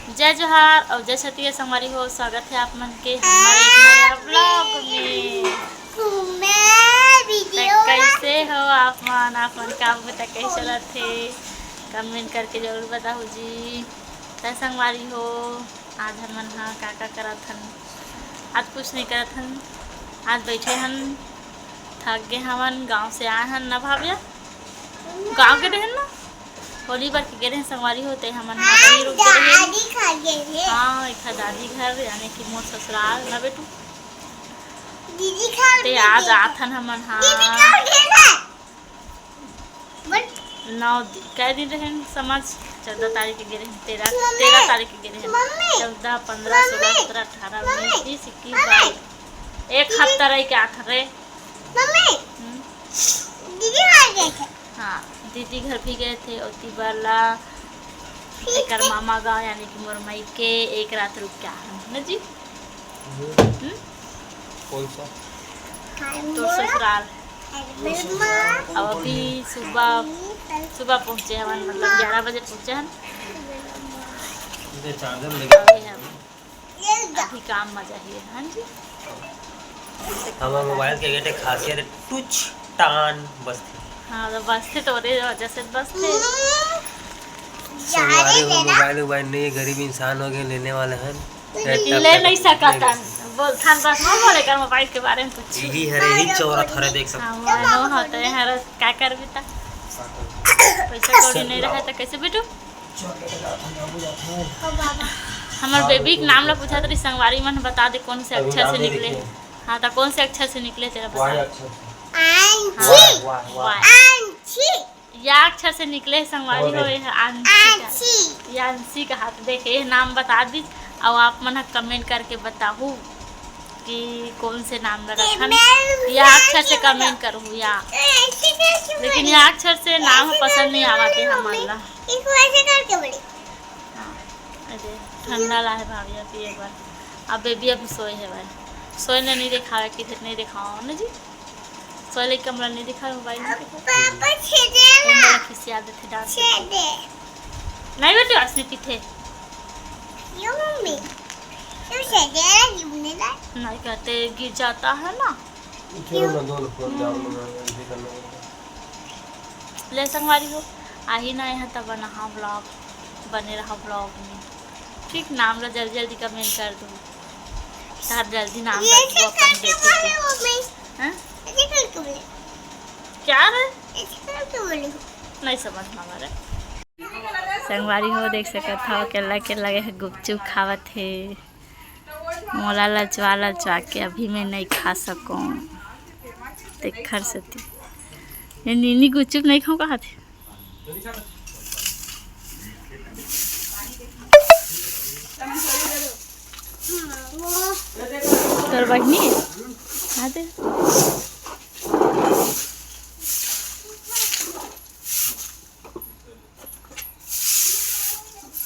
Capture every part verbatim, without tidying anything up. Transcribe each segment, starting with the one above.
जय जोहार अउ जय छत्तीसगढ़ संगवारी हो, स्वागत हे आप मन के हमारे एक नया vlog में। त कइसे हो आप मन? आप मन काम में त कइसे चलत हे, comment करके जरूर बताहू जी। त संगवारी हो, आज हमन ह का का करत हन? आज कुछ नइ करत हन, आज बइठे हन, थक गे हवन, गांव से आए हन ना भाविया, गांव गे रहेन ना, होली बर के गे रहेन संगवारी हो, ते हमन ह वही रुक गे रहेन। हाँ, एक दादी घर यानी कि मोर ससुराल ना बेटू। दीदी घर ते आज आथन हमन ह। दीदी घर गे ना। नौ दि-, कै दिन रहेन समझ, चौदह तारीख के गे रहेन, तेरह, मम्मी, तेरह तारीख के गे रहेन, मम्मी, चौदह, पन्द्रह, सोलह, सत्रह, अठारह, उन्नीस, बीस, इक्कीस, बाईस, एक हफ्ता रह के आथन रे। मम्मी, हम्म। दीदी घर गए थे। हाँ, दीदी घर भी गए थे, ओती बर ला एकर मामा गाँव यानी कि मोर मइके एक रात रुक के आए हन ना जी। हम्म? कौन सा? तोर ससुराल। अउ अभी सुबह, सुबह पहुँचे हवन, मतलब ग्यारह बजे पहुँचे हन। अभी काम मजा ही है, हाँ जी। हमर मोबाइल के गेटे खासियत है, टुच टान बजथे। हाँ, तो बजथे तो ओरे वजह से बजथे। संगवारी हो, मोबाइल उबाइल नहीं है, गरीब इंसान हो गए, लेने वाले हैं। ले नहीं सकत हन। बोलथन बस, मत बोले कर मोबाइल के बारे में कुछ। यही हरे, यही चौरा थरे देख सकते। हाँ, वो नो होते हैं, हर का कर भी ता। पैसा कौड़ी नहीं रहे तो कैसे बेटू? हमर बेबी के नाम ला पूछत रही संगवारी मन, बता दे कौन से अक्षर से निकले। हाँ, तो कौन से अक्षर से निकले तेरा बता। वाह, वाह, वाह। या अक्षर से निकले संगवारी हो, ये आंशिक। ये आंशिक हाथ देखे, ये नाम बता दी। और आप मन comment करके बताहू कि कौन से नाम ला रखन। या अक्षर से comment करू या, लेकिन या अक्षर से नाम पसंद नहीं आवत हे हमन ला। इसको ऐसे करके बोले। हाँ, अरे ठंडा ला है भाभी अभी एक बार। अब बेबी अभी सोए है भाई, सोए ने नहीं दिखावे, किधर नहीं दिखाओ ना जी। सोए लेके हमला नहीं दिखावे मोबाइल में। पापा छेदे ना। खिसिया देथे डांस। छेदे। नहीं बेटे, असली पीथे। यो मम्मी, तू छेदे ना, गिरने ना। नहीं कहते, गिर जाता है ना। चलो ना, दो लोग जाओ ना, ऐसे करना है। ले संगवारी हो, आही ना यहाँ तब बनाहा vlog, बने रहा vlog में। ठीक, नाम ला जल्दी जल्दी comment कर दो, तार जल्दी नाम कर दो अपन बेटी के। हाँ? क्या रे? नहीं समझ में आ रहा। संगवारी हो, देख सकत हो, केला केला के गुपचुप खावत हे। मोला लचवा लचवा के अभी मैं नहीं खा सकूँ, तेखर सेती। ये नीनी गुपचुप नहीं खाऊँ कहा थे। तोर बहिनी आते।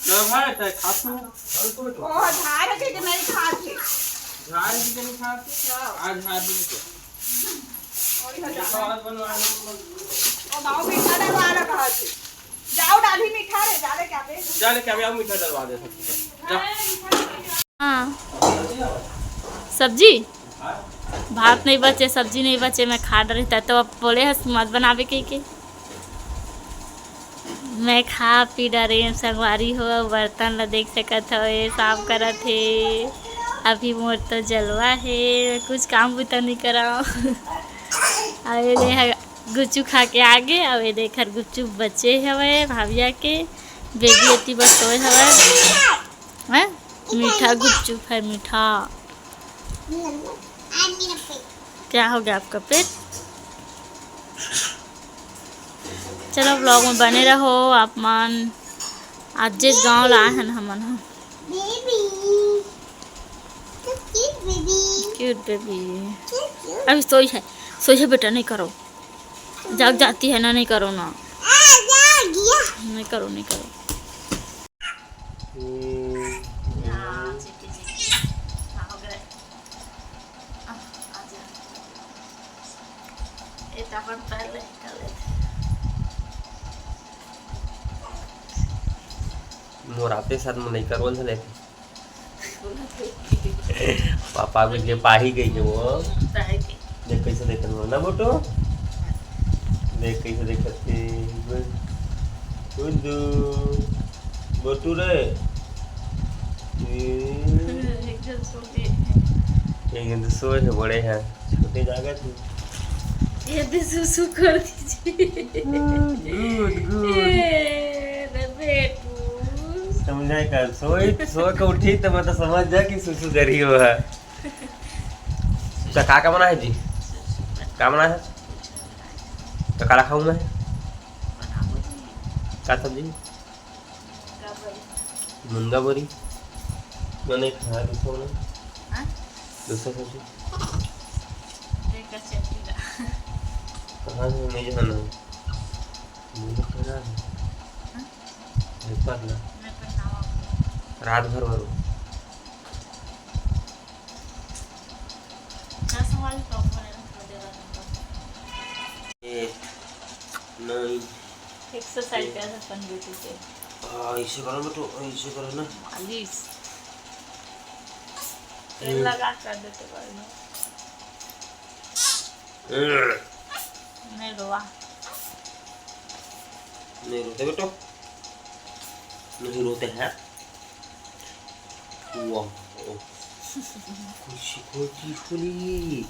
चल भाई, तै खा तू। ओ, झाड़ के, के नहीं खात हे। झाड़ के, के नहीं खात हे? हाँ। आज झाड़ दिन के। और इधर जाओ। और बनवा ले। ओ, बाबू मीठा डलवा ला कहा थे। जाओ, डाली मीठा रे, जा ले क्या बे? जा ले क्या बे, आओ मीठा डलवा दे सबके। जा। हाँ। सब्जी? भात नहीं बचे, सब्जी नहीं बचे, मैं खा डरे, तै तो अब बोले हस मत बनावे के, के। मैं खा पी डरेन संगवारी हो, बर्तन ला देख सकत हव, ये साफ करत हे। अभी मोर तो जलवा हे, मैं कुछ काम बुता नहीं कराव। अउ ये दे ह-, गुचू खा के आगे, अउ ये देख हर गुपचुप बचे हवय भाविया के, बेबी एती बस सोए हवय। हैं? मीठा गुपचुप है, मीठा। क्या हो गया आपका पेट? चलो, vlog में बने रहो आप मन। आज जिस गांव ला आए हन हमन ह। Baby, so cute, baby। Cute baby। Cute, cute। अभी सोई है, सोई है बेटा, नहीं करो। जाग जाती है ना, नहीं करो ना। आ, जा गया। नहीं करो, नहीं करो। हम्म। हाँ, चिट्टी, चिट्टी। हाँ, हो गए। आ, आ जा। ये तो अपन पहले कर लेते हैं। मोर आप तेरे साथ में नहीं करवल से लेके। पापा कुछ के पाही गई है वो। देख कैसे देख रहे हो ना बोटू, देख कैसे देख सकते। बोटू रे। एक दिन तो सोए है, बड़े हैं, छोटे जागा थे। ये भी सुसु कर दीजिए। गुड गुड। समझा कर, सोई सोए के उठी तो मतलब समझ जा कि सुसु करी हो है। तो का का बना है जी? का बना है? तो का खाऊं मैं? का सब्जी? मुनगा बरी। मैंने खाया दूसरा ना। हाँ? दूसरा सब्जी। कहाँ से नहीं जाना है? मुझे पता है। हाँ? ये पगला। रात भर भरो। नहीं। एक्सरसाइज कर अपन ब्यूटी के। हाँ, ऐसे करो ना तो, ऐसे करो ना। मालिश। तेल लगा कर देते भाई। नहीं रोवा। नहीं रोते बेटो, नहीं रोते हैं। वाह, कुछ कोई चीज खोली।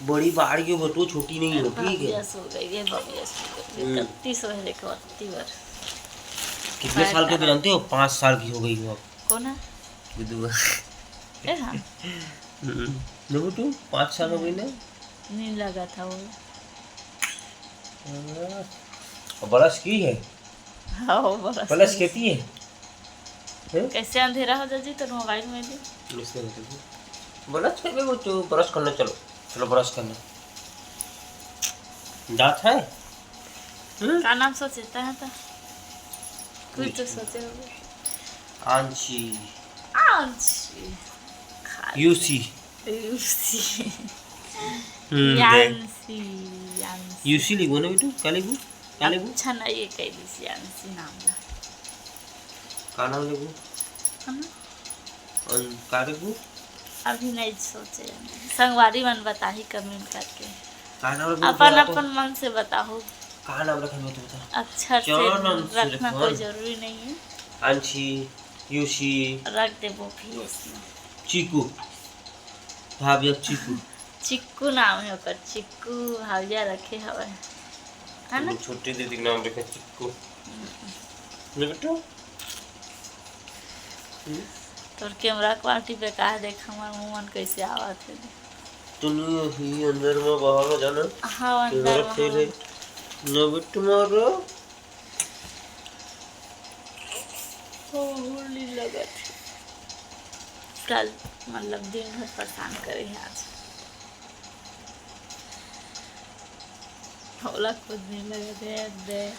बड़ी बाहर की बटो, छोटी नहीं हो, ठीक है। बबिया सो गई है, बबिया सो गई है। हम्म। कत्ती सो है, देखो, अत्ती बार। कितने साल के हो जानते हो? पाँच साल की हो गई हो अब। कौन है? गुदुआ। ए हाँ। हम्म। देखो तू, पाँच साल हो गई ना। नहीं लगा था वो। हाँ। और ब्रश की है? हाँ, वो ब्रश ब्रश करती है? हैं? कैसे अंधेरा हो जाजी तो मोबाइल में भी? इसलिए बता दो। ब्रश कर ले वो तो, ब्रश करने चलो। चलो ब्रश करने। दांत है? हम्म? का नाम सोचता है तो? कुछ तो सोचे होगे। आंशी। आंशी। खा यूसी। यूसी। हम्म, दे। यांसी, यांसी। यूसी लिखबो ना बेटू, का लिखबो? का लिखबो? अच्छा ना, ये कह दी यांसी नाम ला। का नाम लिखबो? हम? अन का लिखबो? अभी नहीं सोचे। संगवारी मन बताही कमेंट करके। का नाम लिखबो? अपन, अपन मन से बताहू। का नाम रखबो तो बता। अक्षर से रखना कोई जरूरी नहीं है। आंशी, यूसी। रख देबो भी इसमें। चीकू। भाभी अब चीकू। चिक्कू नाम है ओकर, चिक्कू भाविया रखे हवे, है ना? छोटे दीदी के नाम रखे चिक्कू। हम्म। ले बेटू। हम्म। तोर कैमरा क्वालिटी बेकार देख, हमर मुंह मन कैसे आवत है। तू नहीं ही अंदर में बाहर में जाना। हाँ, अंदर में फेल है। ना बेटू मारो। होली लगत हे। कल मतलब दिन भर परेशान करे हे आज। होला खुद नहीं लगे दे दे।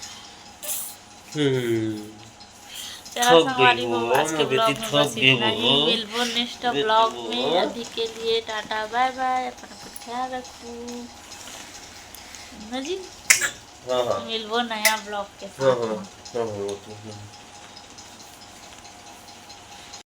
हम्म। चला संगवारी हो, आज के ब्लॉग में बस इतना ही। मिलबो नेक्स्ट ब्लॉग में। अभी के लिए टाटा बाय बाय, अपन अपन ख्याल रखू ना जी। हाँ, हाँ। मिलबो नया ब्लॉग के साथ। हाँ, हाँ।